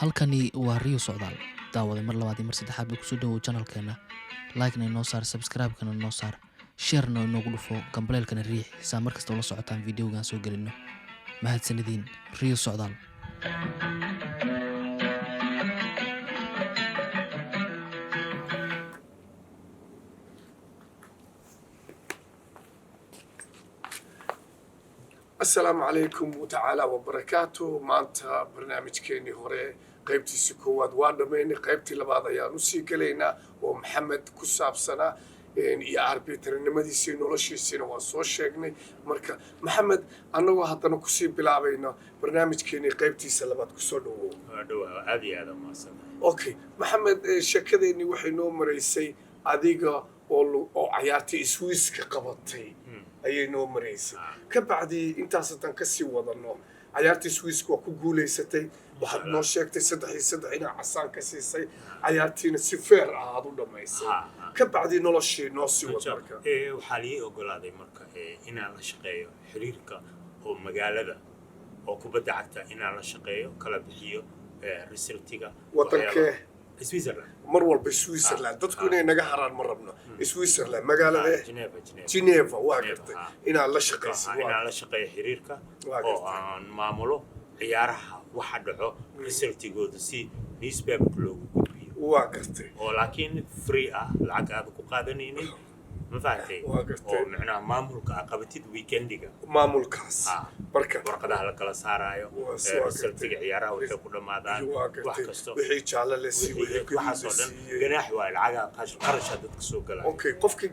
Halkani waa Rio Socdaal. Daawada, mar labaad iyo mar saddexaad ba kusoo dhawow channelkeena. Like-na inoo saar, subscribe-kana inoo saar, share-na inoogu dhufo, gambaleelkana riix saa mar kasta ula socotaan videogan soo gelino. Mahadsanediin. Rio Socdaal. Asalaamu calaykum watacaala wabarakaatu. Maanta barnaamijkeenii hore qaybtiisi koowaad waa dhammaynay. Qaybtii labaad ayaan usii gelaynaa oo Maxamed ku saabsanaa iyo arbitrinimadiisii, noloshiisiina waan soo sheegnay. Marka Maxamed, annagoo haddana kusii bilaabayno barnaamijkeenii qaybtiisa labaad, kusoo dhawow. Waa dhowaa, aad iyo aad umahadsantahay. Okay Maxamed, sheekadeennii waxay noo maraysay adiga oo cayaartii Swisska qabatay ayay noo maraysay. Ka bacdii intaas haddaan kasii wadano, cayaartii Swisska waa ku guulaysatay. Waxaad noo sheegtay 3 iyo 3 inaa casaan ka siisay, cayaartiina si fair ah aad u dhammaysay. Ka bacdii noloshii noo sii wad marka. Waxaa lii ogolaaday marka inaan la shaqeeyo xiriirka oo magaalada oo kubadda cagta, inaan la shaqeeyo, kala bixiyo resultiga. Wadankee? Switzerland. Mar walba Switzerland. Dadku inay naga haraan ma rabno. Switzerland magaalada? Geneva, Geneva. Geneva, waa Geneva, gartay. Ha. Inaad la shaqaysid. Inaan la shaqeeyo xiriirka Waa oo gartay. aan maamulo ciyaaraha, waxa dhaco resultigooda si newspaperka loogu gudbiyo. Waa gartay. Oo laakiin free ah, lacag aada ku qaadanaynin, ma fahamtay? Waa gartay. Oo micnaha maamulka aa qabatid weekendiga. Maamulkaas. Marka warqadaha la kala saaraayo, waa resultiga gartay. ciyaaraha waxay ku dhammaadaan, waa wax gartay. kasto. Wixii jaalle la siiyey, wixii gaduud waxaasoo la dhan siiyey. Ganaax waay, lacagaa qarasha dadka soo galaya. Okay, qofka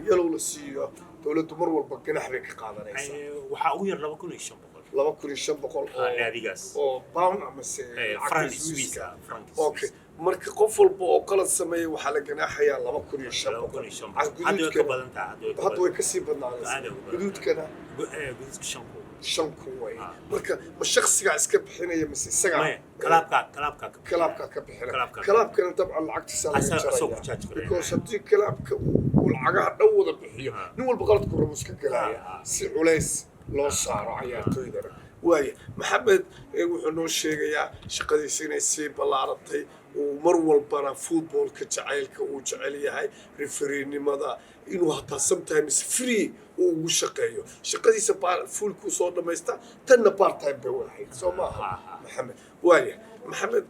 yellow la siiyo, dowladdu mar walba ganax bay ka qaadanaysaa? Waxaa ugu yar 2500. 2500 oo Naadigaas. oo pound amase lacagta Franc Swisska? Swiss ah, franc Okay. Swiss. Marka qof walba oo qalad sameeya waxaa la ganaaxayaa 2500. 2500. Hadda way ka Guduudkana? badan tahay, hadda way ka Hadda way badan. kasii badnaanaysaa. Aad ay ugu badan tahay. Guduudkana? Guduudka 5000. 5000 way. Ah. Marka ma shaksigaa iska bixinaya mise isagaa? Maya, clubkaa ka bixinaya. Clubkaa ka bixina. Clubkaa. Clubkana dabcan lacagtiisa laga Asagoo ku jaraya charge gareynaya. because haddii clubka uu lacagaha dhan wada bixiyo, nin walba qaladku rabo iska gelaya, si culays loo saaro cayaartooydana. Waaya Maxamed, wuxuu noo sheegayaa shaqadiisa inay sii ballaaratay, uu mar walbana footballka jacaylka uu jecel yahay, refereenimada inuu hataa sometimes free uu ugu shaqeeyo. Shaqadiisa fullkuu soo dhammaysta, tanna part time bay u ahayd, soo maaha? Ah. Maxamed, waaya Maxamed,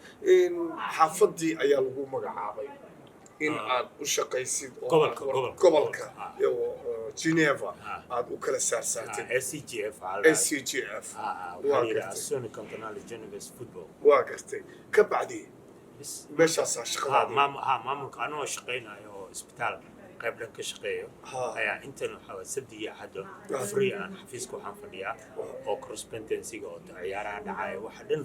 xaafaddii ayaa lagu magacaabay in aad u shaqaysid oo Gobolka, aad gobolka. Gobolka Ah. oo Geneva aad u kala saarsaartid. SCGF waxaa la SCGF. Waxaa Waa la yidhaha gartay. Sony Cantonal Geneves Football. Waa gartay. Ka bacdi Bis. meeshaasaa shaqadaadii? Maamulka anoo shaqaynayo oo isbitaal qayb dhan ka shaqeeyo ayaa intan waxaa waay sabtiga, axaddo free aan xafiiska waxaan fadhiyaa oo correspondencyga oo ciyaaraha dhacaya waxa dhan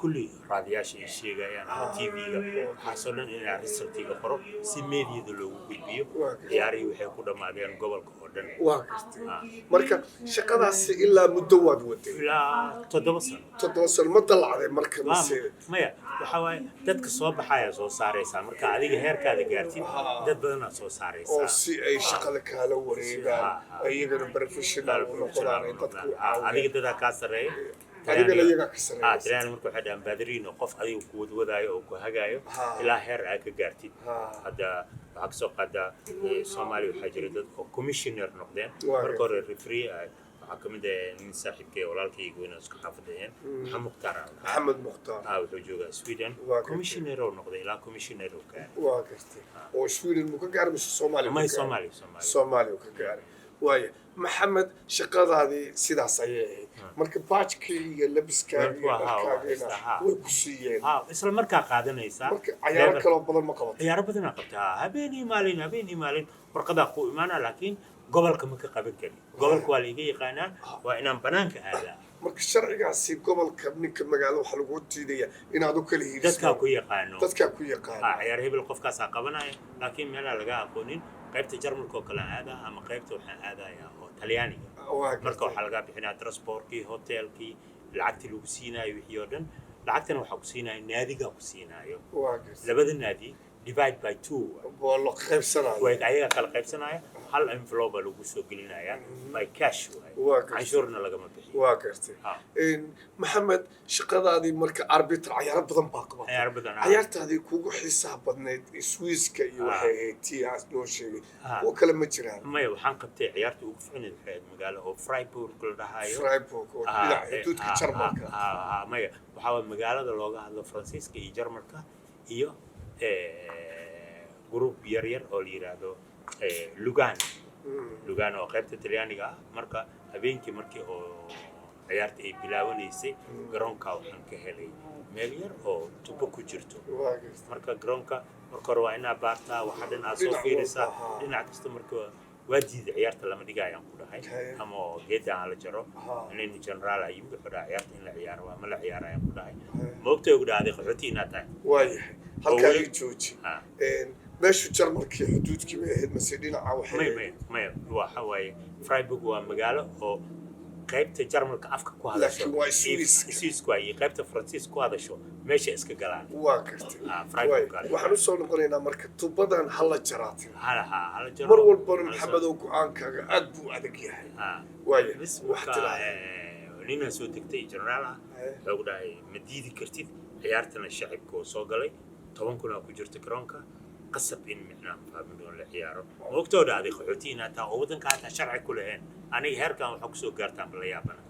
kulli raadiyaasha ay sheegayaan ama TV-ga, waxaasoo dhan inaan resultiga qoro si meediyada loogu gudbiyo. Waa gartay. Ciyaarihii waxay ku dhammaadeen gobolka oo dhan. Waa gartay. Marka shaqadaasi ilaa muddo waad waday? Ilaa 7 sano. 7 sano. Ma dalacday marka mise? Maya, waxaa waaye dadka soo baxaya soo saaraysaa. Marka adiga heerkaada gaartid, dad badanaad soo saaraysaa. Oo si ay shaqada kaala wareegaan, iyagana professional u noqdaan, ay dadku u Adiga caawiyaan. Dadaa kaa sarreeya. Adigana iyagaa ka sarreeya. Talyaani marka waxay dhahaan padrino, qof adiga ku wadwadaayo oo ku hagaayo ilaa heer aad ka gaartid. Hadda waxaa kasoo qaadaa Soomaaliya waxaa jira dad oo commissioner noqdeen. Marka hore referee ah. Waxaa kamid ah nin saaxiibkay, walaalkayga weyn oo isku xaafad aheen, Maxamed Mukhtaar aa lahaa. Maxamed Mukhtaar. Wuxuu joogaa Sweden. Waa gartay. Commissioner oo noqday, ilaa commissioner oo gaaray. Waa gartay. Oo Sweden muu ka gaaray mise Soomaaliya May. ka gaaray? Soomaaliya, Soomaaliya. Soomaaliya uu ka gaaray. Waaya Maxamed, shaqadaadii sidaas ayay ahayd. Marka baajkii iyo labiskaaga iyo dharkaagina way ku siiyeen? Isla markaa qaadanaysaa. Marka cayaaro kaloo badan ma qabato? Ciyaaro badanaa qabtaa, habeen iyo maalin, habeen iyo maalin warqadaa ku imaana, laakiin gobolka ma ka qaban karin. Gobolka waa la iga yaqaanaa, waa inaan banaanka aadaa. Marka sharcigaasi gobolka ninka magaalo waxaa lagu diidaya inaad u kala hiiliso. Dadkaa ku yaqaano. Dadkaa ku yaqaano. Ciyaar hebel qofkaasaa qabanaya, laakiin meelaa laga aqoonin, qaybta Jarmalka oo kale aan aadaa ama qaybta waxaan aadayaa oo Talyaaniga. Marka waxaa lagaa bixinaya transportkii, hotelkii, lacagtii lagu siinaayo, wixii oo dhan. Lacagtana waxaa ku siinaya naadigaa ku siinaayo. Labada naadi divide by two. Waa loo qaybsanayo. Way ayaga kala qaybsanaya. Hal envelope baa lagu soo gelinayaa by cash waaye. Waa gartay. Canshuurna lagama bixiyo. Waa gartay. Ha. Maxamed, shaqadaadii marka arbiter cayaaro badan baa qabatay. Ciyaaro badan, ah. Cayaartaadii kugu xiisaha badnayd Swisska iyo waxay ahayd tii aad noo sheegay. Ah. Kuwa kale ma jiraan? Maya, waxaan qabtay ciyaarta ugu fiicneed waxay ahayd magaalo oo Freiburg la dhahayo. Freiburg oo dhinaca xuduudka Jarmalka. Maya, waxaa waay magaalada looga hadlo Faransiiska iyo Jarmalka iyo group yar yar oo la yiraahdo Lugano. Lugano oo qaybta Talyaaniga ah. Marka habeenkii markii oo ciyaarta ay bilaabanaysay, garoonka waxaan ka helay meel yar oo tubo ku jirto. Waa gartay. Marka garoonka marka hore waa inaa baartaa waxa dhan aad soo Dhinac fiirisaa. walba, haa. Dhinac kasta marka waa diiday, ciyaarta lama dhigayaan ku dhahay ama geeda aan la jaro. Nin generaal ah yimid, wuxuu dhahay ciyaarta in la ciyaaro waa ma la ciyaarayaan ku dhahay. Ma ogtay, ugu dhahday qaxooti inaad tahay. Waayahay, halkaa weli- ii jooji. Ha. Meeshu Jarmalkii xuduudkii bay ahayd mase dhinaca waxay Maya. ahayd? Maya, maya, waxa waaye Freiburg waa magaalo oo qaybta Jarmalka afka ku hadasho Laakiin waa Swisska. Swisska waa iyo qaybta Faransiiska ku hadasho meesha iska galaan. Waa gartay. Ah, Freiburg. Waay. Waxaan usoo noqonaynaa marka tubadan hala jaraatin. Hala ha hala jaro. Mar walbana hala Maxamed oo go-aankaaga aad buu adag yahay. Ah. Waaya Bas wax marka tiraahda. Ninaa soo degtay generaal ah, wuxuu ku dhahay ma diidi kartid ciyaartana, shacibka oo soo galay 10,000 aa ku jirta garoonka, qasab in micnaha fahmin la ciyaaro. Ma ogtoo dhahday qaxooti inaad tahay oo waddanka hataa sharci ku lahayn. Aniga heerkan waxaa kusoo gaartaan bala yaabana.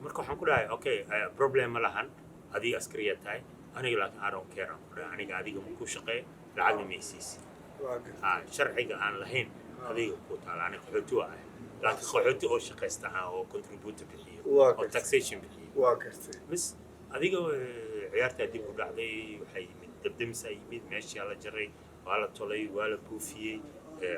Marka waxaan ku dhahay okay, problem ma lahan, adiga askariya tahay, aniga laakiin I don't care aan ku dhahay. Aniga adiga ma ku shaqeeyo, lacagna ma isiisi. Waa gartay. Ah, sharciga aan lahayn adiga ku taala. Aniga qaxooti waa ahay, laakiin qaxooti oo shaqaysta ah oo contribute bixiyo Waa oo gartay. taxation bixiyo. Waa gartay. Bas adiga ciyaartaa dib u dhacday, waxay yimid dabdamisaa yimid, meeshaa la jaray, waa la tolay, waa la buufiyey,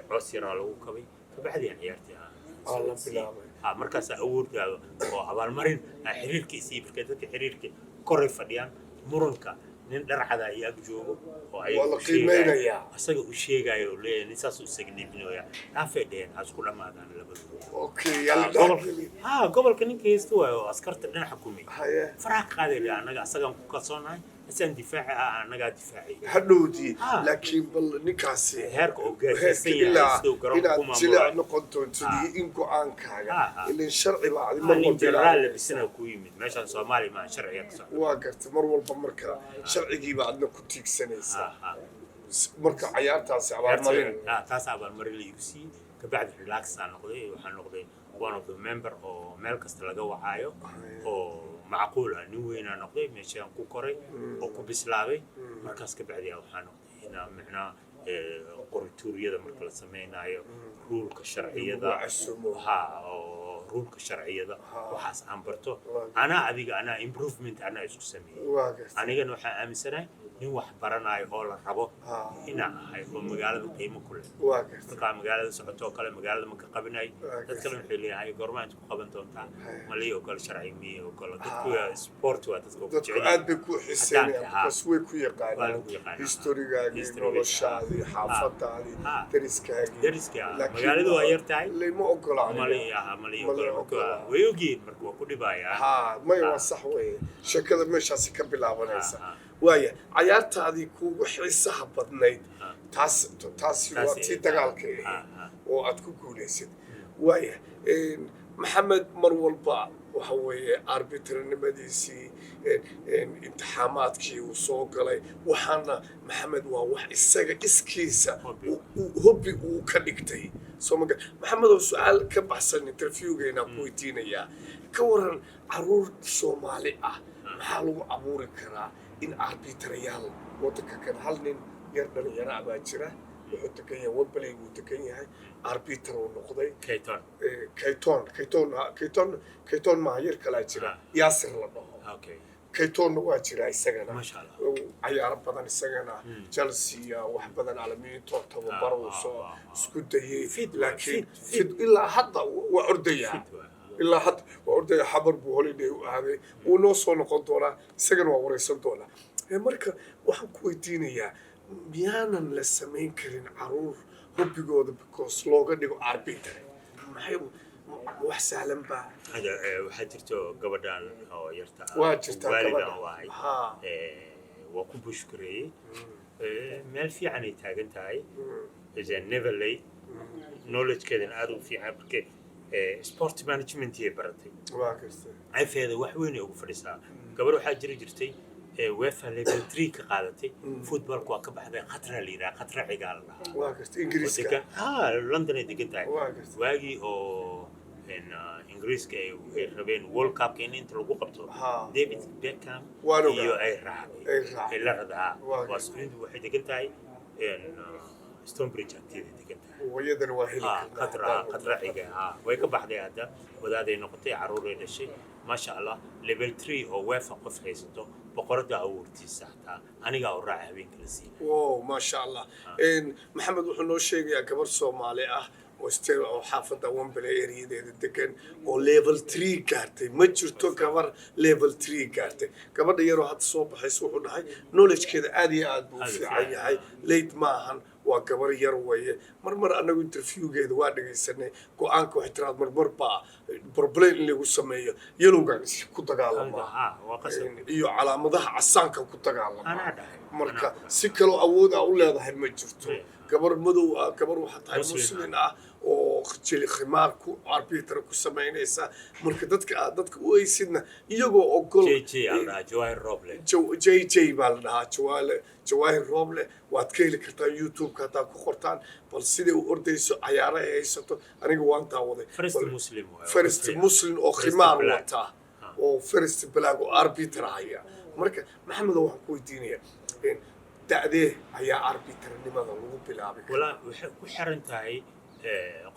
coos yaraa lagu kabay, kabacdi aan ciyaartii aan Aa, la socodsiiyey. bilaabay. Ah, markaasaa awooddaada oo abaalmarin ah xiriirka isii, marka dadka xiriirka koray fadhiyaan, muranka nin dharcada iyo ag joogo oo ayaga Waa la u sheegaayo. qiimeynayaa. Asaga u sheegaayo oo leeyahay nin saas u isaga dhiibinaya, dhaafay dheheen ha isku dhammaadaan labadooda. Okay, yalla. Gobolka ha gobolka ninka haysta waayo oo askarta dhinaca kumay faraha ka qaaday leh, annaga asagaan ku kalsoonahay, asaan difaaci ah, annagaa difaacay. Hadhowdii. Ha. Laakiin bal ninkaasi heerka oo heerka gaarsiisan yahay ilaa siduu garoonka inaad ku jileec maamulayo. noqon doontid iyo in go-aankaaga Ha, ha. ilin sharci baa adi mar nin walba jenaraal ilaalinaysa. labisana ku yimid meeshaan Soomaaliya maa sharciga ka socda. Waa gartay. Mar walba marka sharcigiiba adna ku tiigsanaysaa. Ha, ha. Marka cayaartaasi abaalmarin. Taas abaalmarin la igu siiyey. Kabacdi relax aan noqday, waxaan noqday one of the member oo meel kasta laga wacaayo oo macquul ah. Nin weynaa noqday, meeshaan ku koray oo ku bislaaday. Markaas kabacdi ah waxaa noqday inaa micnaa qorituuryada marka la samaynayo rule-ka sharciyada Lagu casumo. Ha, oo rule-ka sharciyada waxaas aan barto. Anaa adiga anaa improvement anaa isku sameeyey. Waa gartay. Anigana waxaan aaminsanahay nin wax baranayo oo la rabo inaan ahay oo magaalada qiimo ku leh. Waa gartay. Markaa magaalada socoto oo kale magaalada ma ka qabinay. Waa Dad kale waxay leeyahay goormaa inta ku qaban doontaa, ma lii ogola, sharci mii ogola. Dadku waa sport, waa dadka ku Dadku jecel. Aad bay ku xiiseynayaan Caddaanka, ha. because way ku Waa yaqaanaan lagu yaqaanaa. history-gaagii, History-ga, noloshaadii, ha. xaafadaadii, Ha. deriskaagii. Deriska, Laakiin magaaladu waa yar tahay. Layma ogolaan. Mali aha, mali Ma lii ogola marka. ogola. Way ogyihiin, marka waa ku dhibayaa. Ha, maya, waa sax weeye, sheekada meeshaasi ka bilaabanaysa. Ha, ha. Waaya cayaartaadii kuugu xiisaha badnayd Ha. taas, taasi waa Taasi tii dagaalka ha, ahayd ha. oo aad ku guulaysid. Waaya Maxamed, mar walba waxa weeye arbitranimadiisii imtixaamaadkii uu soo galay, waxaana Maxamed waa wax isaga iskiisa Hobby. Hobby uu ka dhigtay. Soo maga Maxamed oo su-aal ka baxsan interviewgeena ku weydiinayaa, ka waran caruur Soomaali ah maxaa lagu abuuri karaa in arbitrayaal waddanka kan? Hal nin yar dhalinyaro ah baa jira, wuxuu degan yahay Wembley buu degan yahay, arbiter uu noqday. Kayton. Kayton, Kayton, Kayton, Kayton maaha, yar kalaa jira, Yaasir la dhaho. Kaytonna waa jira isagana. Masha Allah. Cayaaro badan isagana Chelsea wax badan Alamiinto tababar uu soo isku dayay. Fit waa, laakiin fit, fit ilaa hadda waa ordayaa. Fit waa. Ilaa hadda waa ordaya, Xamar buu holiday u aaday, wuu noo soo noqon doonaa, isagana waa wareysan doonaa. Marka waxaan ku weydiinayaa, miyaanan la samayn karin caruur hobbigooda because looga dhigo arbiter? Maxay wax sahlan baa? Hada, waxaa jirto gabadhan oo yarta ah, Waa jirtaa waalid gabadha. aan wahay. Waa ku bushkareeyey. Meel fiican ay taagan tahay. Is a never late. Knowledgekeedana aad u fiican marke sport management ay baratay. Waa gartay. FA-da wax weyn ay ugu fadhisaa. Gabar waxaa jiri jirtay UEFA level 3 ka qaadatay, footballku waa ka baxday. Khatra la yidhaha, Khatra Cigaa la dhahaa. Waa gartay, Ingiriiska. Ha, London ay degan tahay. Waa gartay. Waagii oo Ingiriiska ay rabeen World Cupka in inta lagu qabto, David Beckham Waan ogaa. iyo ay raacday. Ay raacday. Ay la radaa. Waa waa intu waxay degan tahay Stonebridge agteeda degan tahay. Wayadana waa heli Ha, karnaa. Khatra, Khatra Ciga, ha, way ka baxday hadda, wadaaday noqotay, caruuray dhashay, maasha Allah. Level 3 oo UEFA qof haysato, boqorada awoortiisa xataa anigaa u raaca habeenka la siina. Wow, maasha Allah. Maxamed wuxuu noo sheegayaa gabar Soomaali ah oo oo xaafadda Wembley areadeeda degan oo level 3 gaartay. Ma jirto gabar level 3 gaartay. Gabadha yaroo hadda soo baxaysa, wuxuu dhahay knowledgekeeda aad iyo aad buu u Aad u fiican fiican. yahay. Late maahan, waa gabar yar weeye. Mar mar anagu interviewgeeda waa dhegaysanay. Go-aanka waxay tiraad marmar baa problem in lagu sameeyo, yellowgan is ku dagaalamaa Ha, waa qasab. iyo calaamadaha casaanka ku dagaalamaa. Anaa dhahay. Marka Anaa dhahay. si kaloo awood aa u leedahay ma jirto. Gabar madow ah, gabar waxaa tahay Muslim. Muslim ah oo jili khimaar ku arbiter ku samaynaysa. Marka dadka aad dadka u eysidna iyagoo ogol. JJ aa la dhahaa, Jawaahir Roble. JJ baa la dhahaa, Jawaale Jawaahir Rooble. Waad ka heli kartaan YouTube-ka haddaad ku qortaan. Bal siday u ordayso, cayaaro ay haysato, aniga waan daawaday. First Muslim waaye. First Muslim oo First khimaar black. wata oo first black oo arbiter haya. Marka Maxamedo, waxaan ku weydiinaya, da'dee ayaa arbiternimada lagu bilaabay karaa? Walaa, waxay ku xiran tahay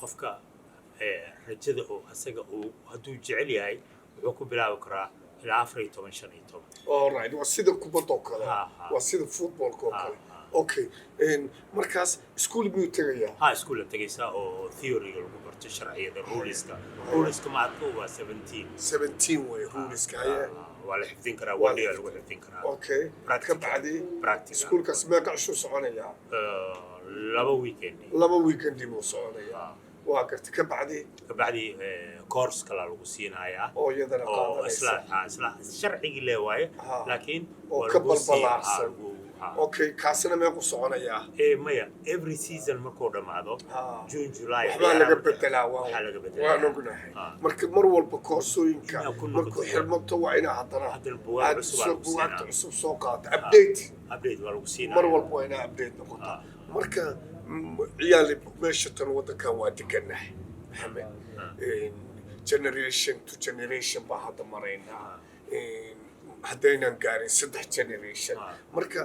qofka rajada oo asaga uu hadduu jecel yahay, wuxuu ku bilaabi karaa ilaa 14, 15. Alright, waa sida kubadda oo kale. Ha, ha. Waa sida footballka oo Ha, kale. ha. Okay, markaas iskuul miyuu tegayaa? Ha, iskuul la tegaysaa oo theoryga lagu barto, sharciyada, ruleska. Ruleska ma adko, waa 17. 17 way ruleska, haye. Waa la xifdin karaa. Waa la wadiga lagu xifdin karaa. Okay, ka Practical. bacdi? Practical. Iskuulkaas meeqa cishuu soconayaa? 2 weekend. 2 weekendi buu soconayaa, waa garta. Ka bacdi? Kabacdi course kalaa lagu siinayaa. Oo iyadana oo isla qaadanaysa. Ha, isla sharcigii le waaye, laakiin oo waa ka lagu sii- balbalaarsan. Ha, Okay, kaasina meequu soconayaa? Maya, every season markuu dhammaado, June, July, waxbaa ciyaaraha laga bedelaa. Waa waxaa laga bedelaa. Waan ognahay. Marka mar walba koorsooyinka Inaad ku markuu noqoto. xirmato, waa inaa haddana Haddana buugaag aad cusub aa lagu buugaagta siinaa. cusub soo qaata, update. Update waa lagu siinaya. Mar walba waa inaa update noqota. Marka ciyaali meesha tan waddankan waa deganahay, Maxamed. Generation to generation baa hadda maraynaa, haddaynan gaarin saddex generation. Marka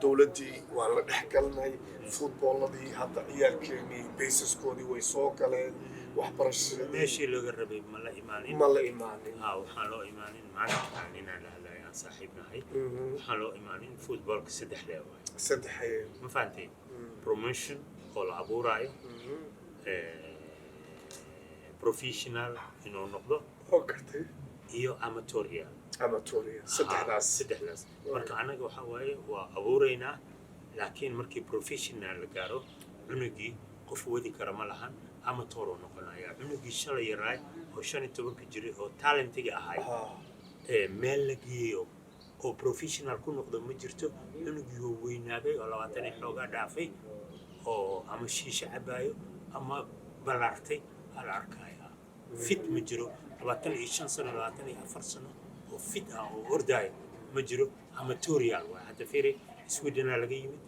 dowladdii waa la dhex galnay, footballadii hadda ciyaalkeenii basaskoodii way soo galeen, waxbarashadii. Meeshii looga rabay ma la imaanin. Ma la imaanin. Ha, waxaan loo imaanin maanta ninaan la hadlayo aan saaxiib nahay. Waxaan loo imaanin footballka saddex lee waaye. Saddex. Ma fahantay? Promotion oo la abuuraayo, professional inuu noqdo Oo gartay. iyo amatorial. Amatorial, saddexdaas. Saddexdaas. Marka annaga waxa waaye waa abuuraynaa, laakiin markii professional la gaaro, cunugii qof wadi kara ma lahan, amateur uu noqonaya. Cunugii shalay yaraay oo 15-ka jiray oo talentiga ahay, ee meel la geeyo oo professional ku noqdo ma jirto. Cunugii oo weynaaday oo 20 iyo xoogaa dhaafay oo ama shiisho cabaayo ama balaartay aa la arkaya. Fit ma jiro. 25 sano, 24 sano oo fit ah oo ordaayo ma jiro. Amatorial waay. Hadda fiiri, Swedenaa laga yimid,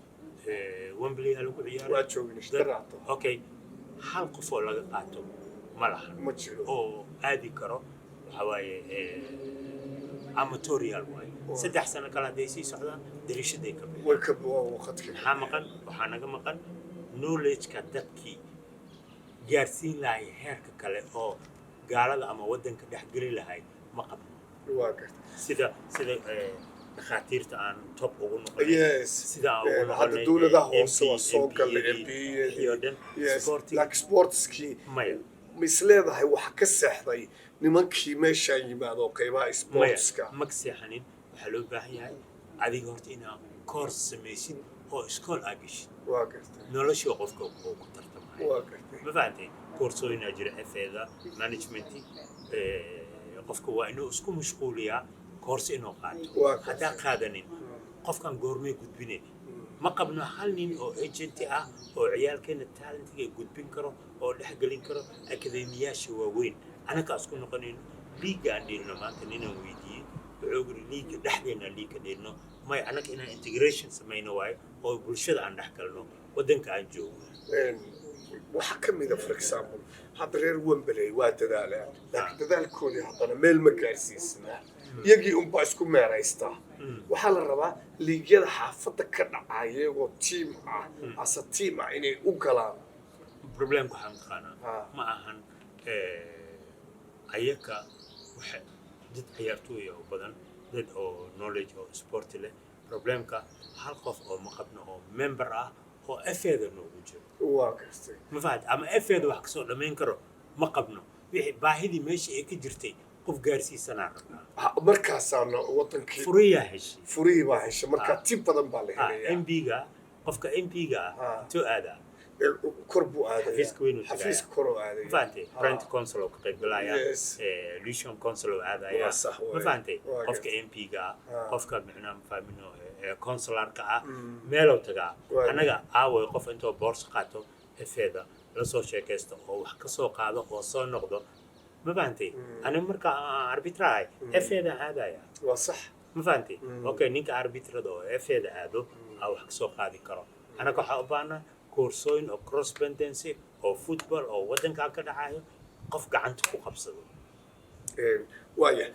Wembley aa lagu ciyaaray. Waa joogin ishtiraacto. Okay, hal qof oo laga qaato ma lahan. Ma jiro. Oo aadi karo waxa waaye amatorial waaye. 3 sano kale hadday sii socdaan, dariishaday ka bixi. Way ka waa waqadka. Maxaa maqan? Waxaa naga maqan knowledge-ka dadkii gaarsiin lahay heerka kale oo gaalada ama waddanka dhex geli lahay ma qabno. Waa gartay. Sida dhakhaatiirta aan top ugu noqonay, sida aan ugu Hadda noqonay dowladaha hoose waa soo galay, MP MP. iyo dhan sporting. Laakiin sportskii Maya. Ma is leedahay waxa ka seexday nimankii meeshaan yimaado qeybaha Maya. sportska? Ma ka seexanin. Waxaa loo baahan yahay adiga horta inaad course samaysid oo iskool aa geshid. Waa gartay. Noloshii qofka uu ku tartamayo. Waa gartay. Ma fahantay? Koorsooyinaa jira, FA-da management. Qofka waa inuu isku mashquuliyaa course inuu qaato. Waa gartay. Haddaa qaadanin, qofkan goormee gudbine? Ma qabno hal nin oo agent ah oo ciyaalkeena talentiga gudbin karo oo dhexgelin karo akademiyaasha waaweyn. Anaka isku noqonayno liiga aan dheelno. Maanta ninaan weydiiyey, wuxuu yiri liiga dhexdeena liiga dheelno may, anaka inaan integration samayno waayo oo bulshada aan dhex galno waddanka aan joogno. Waxaa ka mid a, for example, hadda reer Wembley waa dadaalaan, laakiin dadaalkoodii haddana meel ma gaarsiisna, iyagii unbaa isku meeraystaa. Waxaa la rabaa liigyada xaafadda ka dhacaya iyagoo team ah, asa team ah, inay u galaan. Problemka waxaa mataqaanaa, ma ahan ayaka waxa dad ciyaartooy oo badan, dad oo knowledge oo sport leh. Problemka hal qof oo ma qabno oo member ah oo FA-da noogu jiro. Waa gartay. Ma fahamtay? Ama FA-da wax kasoo dhammayn karo ma qabno. Wixii baahidii meesha ay ka jirtay qof gaarsiisanaa rabnaa. Markaasaana wadankii furiyaa heshay. Furihii baa hesha, markaa tib badan baa la helayaa. MP-ga, qofka MP-ga ah intuu aadaa? Kor buu aadaya. Xafiiska weyn uu tagaya. Xafiiska kor uu aadaya. Ma fahantay? Brent Council oo ka qayb galaya, Yes. Lewisham Council oo aadaya. Waa sax Ma waaye. fahantay? Waa Qofka gartay. MP-ga ah, qofka micnaha mafahmino councilorka ah, meelow tagaa. Annaga aaway qof intoo boorso qaato FA-da la soo sheekaysto oo wax ka soo qaado oo soo noqdo? Ma fahantay? Aniga marka aan arbitrahay FA-da aadaya. Waa sax. Ma fahantay? Okay, ninka arbitrada oo FA-da aado aa wax kasoo qaadi karo. Annaga waxaa u baahnaa koorsooyin oo correspondency oo football oo waddankan ka dhacayo qof gacanta ku qabsado. Waaya,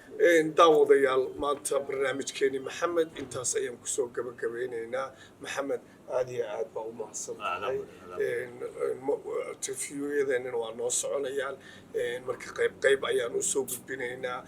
daawadayaal, maanta barnaamijkeeni Maxamed intaas ayaan kusoo gabagabeynaynaa. Maxamed, aad iyo aad baa u mahadsan tahay. Interviewyadeennana waa noo soconayaan. Marka qayb qayb ayaan usoo gudbinaynaa.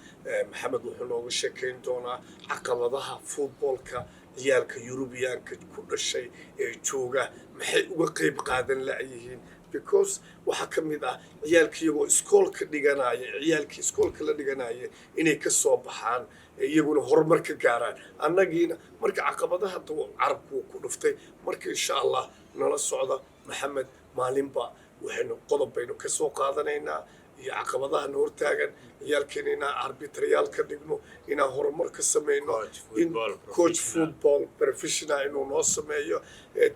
Maxamed wuxuu nooga sheekayn doonaa caqabadaha footballka, ciyaalka Yurubiyaanka ku dhashay ee jooga maxay uga qayb qaadan la'yihiin, because waxaa ka mid ah ciyaalka iyagoo iskoolka dhiganaya, ciyaalkii iskoolka la dhiganaya inay ka soo baxaan, iyaguna horumar ka gaaraan. Annagiina marka caqabadaha hadda carabku wuu ku dhuftay. Marka insha Allah nala socda Maxamed, maalinba waxaynu qodob baynu ka soo qaadanaynaa iyo caqabadaha na hortaagan ciyaalkeena inaan arbitrayaal ka dhigno, inaan horumar ka sameyno. Coach in football coach professional. Football professional inuu noo sameeyo,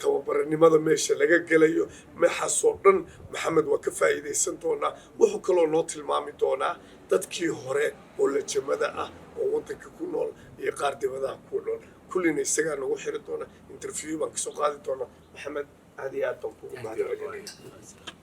tababaranimada meesha laga gelayo, maxaasoo dhan Maxamed waa ka faa'iidaysan doonaa. Wuxuu kaloo noo tilmaami doonaa dadkii hore oo lejamada ah oo waddanka ku nool iyo qaar dibadaha ku nool. Kullina isagaa nagu xiri doona, interview baan kasoo qaadi doonaa. Maxamed, aad iyo aad baan kugu mahad celinaya.